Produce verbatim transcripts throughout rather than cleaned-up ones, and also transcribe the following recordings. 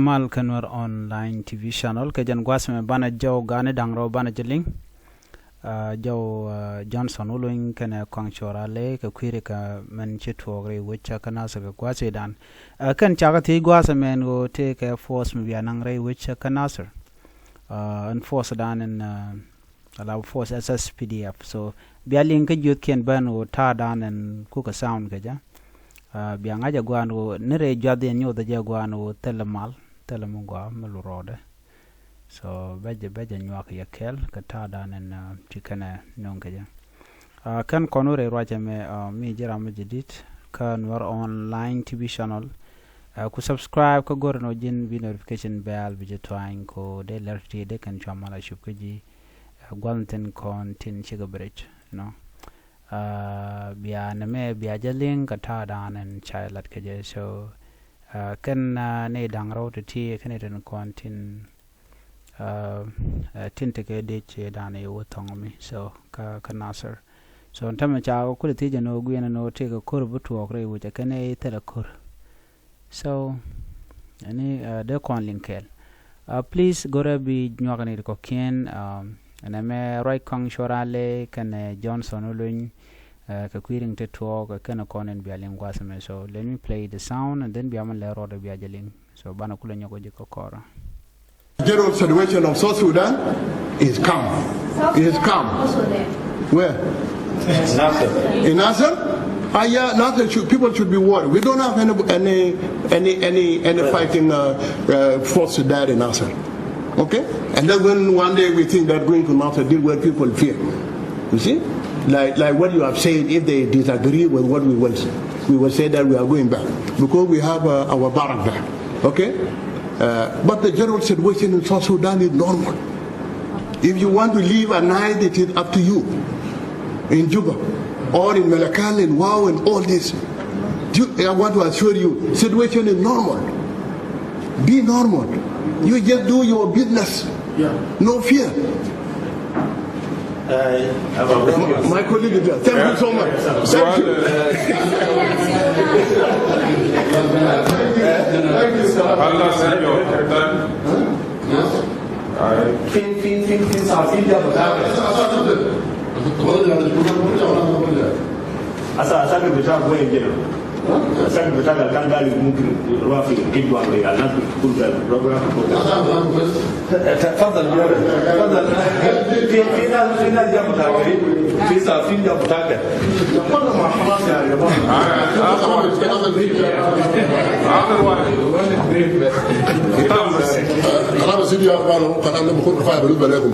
Mal kä Nuer Online T V channel kɛ jɛn gua̱a̱th mɛ banɛ jɔw ga̱a̱ni da̱ŋ rɛw banɛ jɛ liŋ. Ah, jɔw, ah, Johnson Wuluny kɛnɛ Kɔaŋ Cuɔr Alɛ kɛ kui̱ri kɛ mɛn ci tuɔɔk rɛy wec kä Nasir kɛ gua̱a̱th i̱ dan. Ah, kɛn cakɛ thiec gua̱a̱th mɛn ɣöö tëëkɛ force mi bia naŋ rɛy wec kä Nasir. Ah, ɛn force dan ɛn, ah, ala force S S P D F. So bia liŋ kä jiöthkiɛn bän ɣöö ta̱a̱ dan ɛn kukɛ sound kɛ jɛ. Ah, bia ŋa̱c ɛ gua̱a̱n ɣöö ni rɛy juath in nyoth ɛ jɛ gua̱a̱n ɣöö thilɛ mal, thilɛ mi gɔaa mi lu rɔɔdɛ. So bɛ jɛ, bɛ jɛ nyuak yɛ kɛɛl kɛ ta̱a̱ dan ɛn, ah, ci kɛnɛ nöŋ kɛ jɛ. Ah, kɛn kɔn wä rɛy ruacɛ mɛ, ah, mi ji̱ ram mi jɛ dit kä Nuer Online T V channel. Ah, ku subscribe kä go̱r ɛn ɣöö ji̱n bi notification bell bi jɛ tuany ko dee lɛr ti dee kɛn cua mal a cup kä ji̱. Ah, gua̱n thi̱n kɔn tin cikɛ bi rɛc, you know. Ah, bia nɛmɛ bia jɛ liŋ kɛ ta̱a̱ dan ɛn ca lat kɛ jɛ. So, ah, kɛn, ah, ni da̱ŋ rɛw ti ti kɛn itin kɔn tin, ah, ah, tin tekɛ dec dan i̱ wä thɔŋ mi. So kä, kä Nasir. So ɛn tämɛ ca kulɛ thiec ɛn ɣöö guiɛn ɛn ɣöö tëëkɛ ko̱r bi tuɔɔk rɛy wec ɛ kɛn i̱ thilɛ ko̱r. So ɛni, ah, dee kɔn liŋ kɛɛl. Ah, please go̱rɛ bi nyuak ni ti kɔ̱kiɛn, ah, ɛn ɛmɛ ruac Kɔaŋ Cuɔr Alɛ kɛnɛ Johnson Wuluny, ah, kɛ kui̱ riŋ ti tuɔɔk kɛnɛ kɔn in bia liŋ gua̱a̱th ɛmɛ. So let me play the sound and then bia mɛn lɛ rɔɔdɛ bia jɛ liŋ. So banɛ kulɛ nyɔk ji̱ kɛ kɔrä. General situation of South Sudan is calm. Is calm. Where? Nasir. In Nasir? Ah, yeah, Nasir should, people should be worried. We don't have any, any, any, any, any fighting, uh, uh, force there in Nasir. Okay? And then when one day we think that going to Nasir, this where people fear. You see? Like, like what you have said, if they disagree with what we will, we will say that we are going back. Because we have, uh, our barrack there. Okay? Uh, but the general situation in South Sudan is normal. If you want to leave at night, it is up to you. In Juba, or in Malakal, in Wau, and all this. You, I want to assure you, situation is normal. Be normal. You just do your business. Yeah. No fear. My, my colleague is there. Thank you so much. Thank you. Thank you, sir. Fin, fin, fin, fin, sa, fin, ya, ba, ta, ba. Asa, asa, kɛ bita guɛ jɛ. Asa, kɛ bita gal kan gali mumkin ruwa fi kidwa, gal nas kul gal program. Tafadhal, tafadhal. Fi, fi nas, fi nas jabu taga. Fi sa, fi jabu taga. Kul ma khalas ya jama'a. Akhir wahid. Khalas, sidi ya, kalam da bikun kifaya binisba lekum.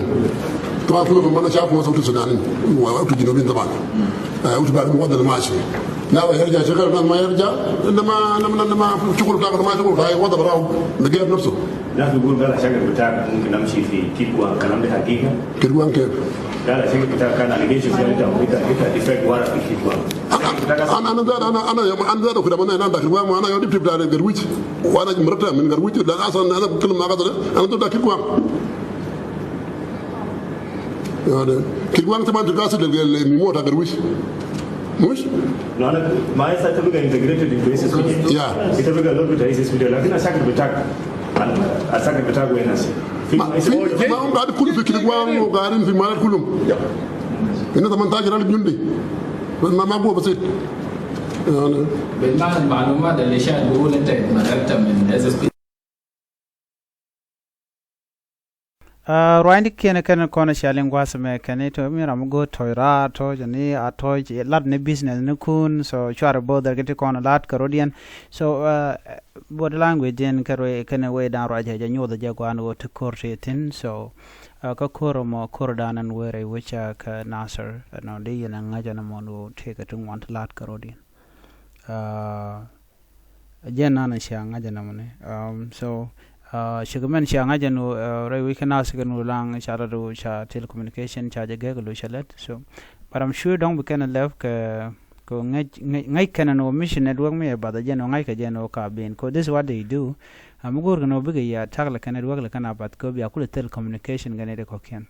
Taban kulukum ana shaf ma utu Sudanin. Wa utu Junubin taban. Eh, utu bani wada ma shi. Na ba yarja shakal, na ma yarja. Inda ma, inda ma, inda ma shukul ta, ma shukul ta, wada barau. Bi gayyir nafsu. Nas bigul gal shakal bitak mumkin amshi fi Kitgwang, kalam de hagiga? Kitgwang kef? Gal shakal bitak kan allegation ya ita, ita, ita defect wara fi Kitgwang. Ana, ana zat, ana, ana yom, ana zat kida mana, ana dakil wa ma ana yom dip dip da Garwich. Wa ana mrata min Garwich, la asan ana kull ma qadar, ana zat Kitgwang. Kitgwang taban tu kasid le mimo ta Garwich. Mush? No, ana, ma asa tabga integrated into S S P D. Yeah. Ita bga lo bita S S P D, lakin asakir bitak. Asakir bitak wena si. Ma, fi, ma hum gaid kulu fi Kitgwang wa gaidin fi marat kulum. Inna tamanin alif jundi. Ma, ma huwa basit. Bilma al-malumat al-ishad bigul inta itmararta min S S P. Ah, ruacni kiɛn kɛn kɔn cia liŋ gua̱a̱th mɛ kɛn i̱ tɔ mi ram mi go̱o̱r tɔc raar tɔc ni a tɔc lat ni business ni kun, so cuarɛ bo̱o̱th dhɛr ki ti kɔn lat kɛ rot yɛn. So, ah, body language diɛn kɛ ruac kɛn wee dan ruac jɛ nyuɔth jɛ gua̱a̱n ɣöö ti ko̱r ti thi̱n. So, ah, kä ko̱r mɔ ko̱r dan ɛn wee rɛy wecä kä Nasir, ɛnɔ di yɛn ɛ ŋa̱c ɛn mɔn ɣöö ti kɛ ti ŋuan ti lat kɛ rot yɛn. Ah, Jɛn nanɛ cia ŋa̱c ɛn nɔmɔni. Um, so, uh, cikɛ mɛn cia ŋa̱c ɛn ɣöö, uh, rɛy wi̱c kä Nasir kɛn ɣöö laŋ ca lat ɣöö ca telecommunication ca jɛ gɛk lo̱c cɛ lɛt. So, but I'm sure dɔ̱ŋ bi kɛn ɛ lɛp kɛ, kɛ ŋäc, ŋäc, ŋäc kɛn ɛn ɣöö mission network mi ɛ bath ɛ jɛn ɣöö ŋa̱c kɛ jɛn ɣöö ka ben. 'Cause this is what they do. Uh, mi go̱o̱r kɛn ɣöö bikɛ ya ta̱k lɛ kɛn network lɛ kɛn a bath kɛ ɣöö bia kulɛ thil communication kɛn ɛ kɔ̱kiɛn.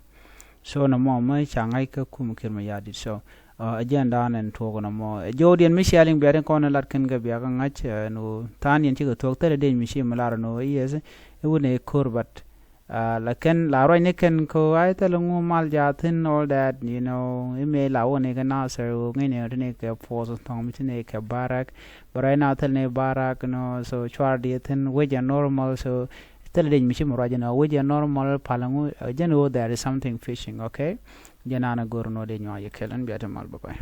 So, nɔmɔ mi ca ŋa̱c kä kum Kiir Mayardit. So, Ɛ jɛn dan ɛn tuɔk nɔmɔ. Ɛ jɔwdiɛn mi cialiŋ bia tin kɔn in lat kɛn kɛ bia kä ŋa̱c ɛn ɣöö tha̱a̱n yɛn cikɛ thuɔ̱k thilɛ dec mi ci mi lar ɛn ɣöö yes i̱ wun ɛ ko̱r, but la kɛn la ruacni kɛn ko a thilɛ ŋu mal ja thin, all that, you know, i̱ mëë la wun ikɛ Nasir ɣöö ŋi̱ni ti ni kɛ force thɔŋ mi ti ni kɛ Barak. But right now thilɛ ni Barak, you know, so cuar di thin, which are normal, so thilɛ dec mi ci mi ruac ɛn ɣöö which are normal pal ŋu, jɛn ɣöö there is something fishing, okay? Jɛn an a go̱r nɔ dec nyuak yɛ kɛl ɛn bia ti mal, bye bye.